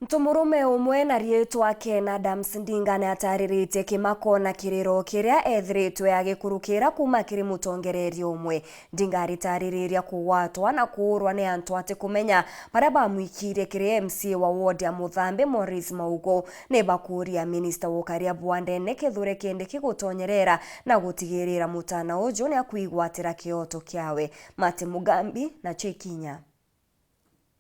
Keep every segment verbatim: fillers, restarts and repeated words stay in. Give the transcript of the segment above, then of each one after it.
Ntomurume umwe na riitwa Ken Adams Ndinga ni atariritie kimako na kiriro kiria ethiritwe agikurukira kuuma kiri mutongereria umwe. Ndinga aritaririria kugwatwa na kuurwa ni antu atikumenya baria bamwikirie kiri M C A wa ward ya Muthambi, Maurice Maugo. Ni bakuuria minista wa ukaria bwa ndene Kithure Kindiki gutonyerera na gutigirira mutana uju ni akwigwatira kioto kiawe. Martin Mugambi na Chekinya.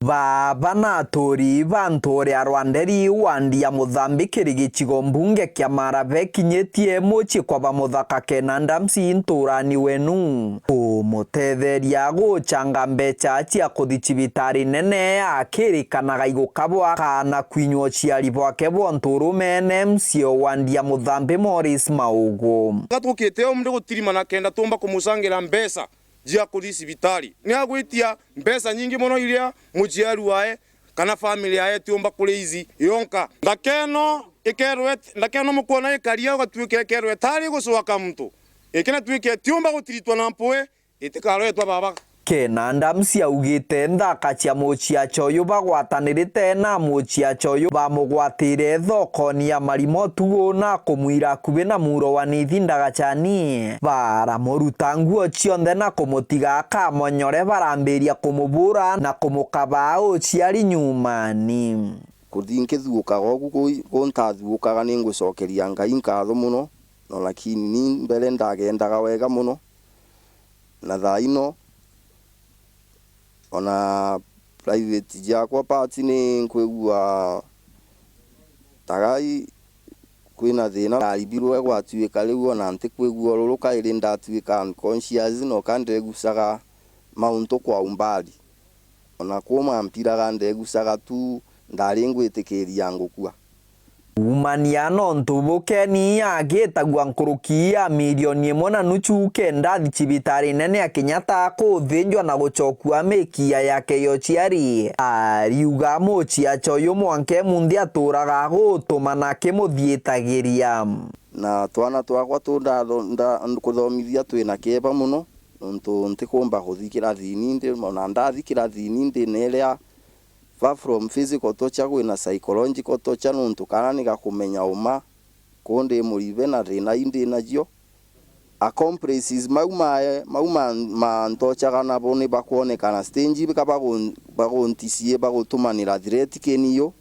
Baba na aturi ba ntuura ya Rwanderi, wandi ya Muthambi kiri gicigo mbunge kia Mara bekinyitie mucii kwa ba muthaka Ken Adams ntuurani wenu kumutetheria gucanga mbeca cia kuthi cibitari nene, akirikanaga igukabwa kana kwinywa uciari bwake bwa nturumene, M C A o wandi ya Muthambi Maurice Maugo. Gatukite o mundu gutirimana kenda tumba kumucangira mbeca cia kuthi cibitari. Ni agwitia mbeca nyingi mono iria muciari wae kana family yae itiumba kuriithi yonka. Ndakeno ikerwe, ndakeno mukwona ikaria ugatuika ikerwe tari gucwaka muntu. Ikinatuike itiumba gutiritwa na mpui, itikaroetwa baba. Ken Adams augite nthaka cia muciaca uyu bagwatanirite na muciaca uyu bamugwatire thokoni ya Marima utuku na kumwira akubi na muro wa Nithi Ndagacani. Baramuruta nguo cionthe na kumutiga akamonyore, barambiria kumubura na kumukabaa uciari nyumani. Kuthi nkithuukaga ugu ku-, kuntathuukaga, ni ngwicokeria Ngai nkatho mono, no lakini ni mbere ndagendaga wega mono, na thaa ino ona private ciakwa part ni nkwigua tagai kwina thina. Ndaribirwe gwatuika riu ona ntikwigua ururu kairi, ndatuika unconscious, no ka ndegucaga mauntu kwa umbali. Ona kuuma mpiraga ndegucaga tu, ndari ngwitikiria ngukua. Kuumania nontu bu Ken agitagua nkuruki ya milioni imwe na nuchu kenda athi cibitari nene ya Kenyatta kuthinjwa na gucokua mikia yake ya uciari. Ariuga muciaca uyu mwanka e munthi aturaga agutumana akimuthiitagiria. Na twana twakwa tu ndatho-, nda-, kuthomithia twina kieba mono, nontu ntikumba kuthi kirathini ndi, ona ndathi kirathini ndi na iria far from physical torture, kwina psychological torture, nontu kana ni gakumenya uma kuu ndi muribe na thina ii ndi nacio. Accomplices mau mae, mau ma, mantochaga nabo ni bakwonekana stage, bika bagun-, bagunticie, bagutumanira threat kiniu,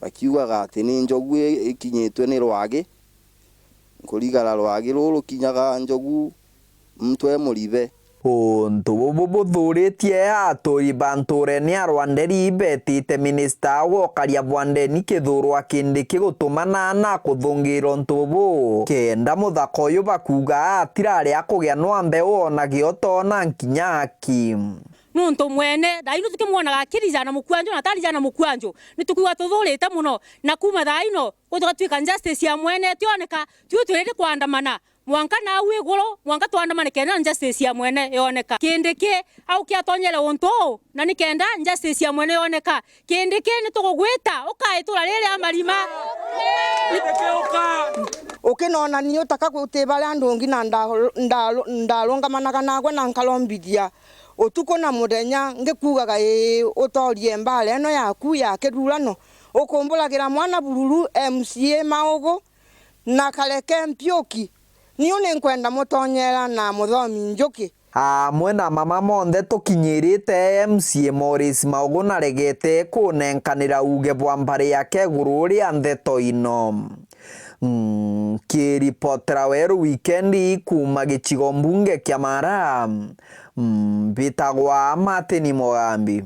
bakiugaga ati ni njogu i-, ikinyitwe ni rwagi. Nkurigara rwagi ruru rukinyaga njogu muntu e muribe. Untu bubu buthuritie aturi ba nturene ya Rwanderi betite minista wa ukaria bwa ndeni Kithure Kindiki gutumana na kuthungira untu bubu, kenda muthaka uyu bakuuga atirari akugia nwambe wona gioto na nkinya aki. Nuntu mwene thaa ino tukimwonaga akirija na mukwanju na atarija na mukwanju, ni tukwigua tuthurite mono, na kuuma thaa ino gutugatuika justice ya mwene tioneka, tui turiri kwandamana mwanka nau iguru, mwanka twandamane kenda justice ya mwene yoneka. Kindiki aukia atonyere untu uu, na ni kenda justice ya mwene yoneka. Kindiki ni tugugwita ukae itura riri a Marima. Ukinonania utaka guti baria ndungi na nda-, nda-, ndarungamanaga nagwe na nkarombithia utuku na muthenya ngikuugaga, ii, utorie mbaara ino yaku ya kirurano, ukumburagira mwana bururu M C A Maugu na Kareke Mpiuki. Niu ninkwenda mutonyera na muthomi Njuki. Amwe na mama monthe tukinyirite M C A Maurice Maugu naregete kunenkanira uuge bwa mbari yake iguru ria ndeto ino. Nkiripotera Weru Wikendi kuuma gicigo mbunge kia Mara, mbitagwa Martin Mugambi.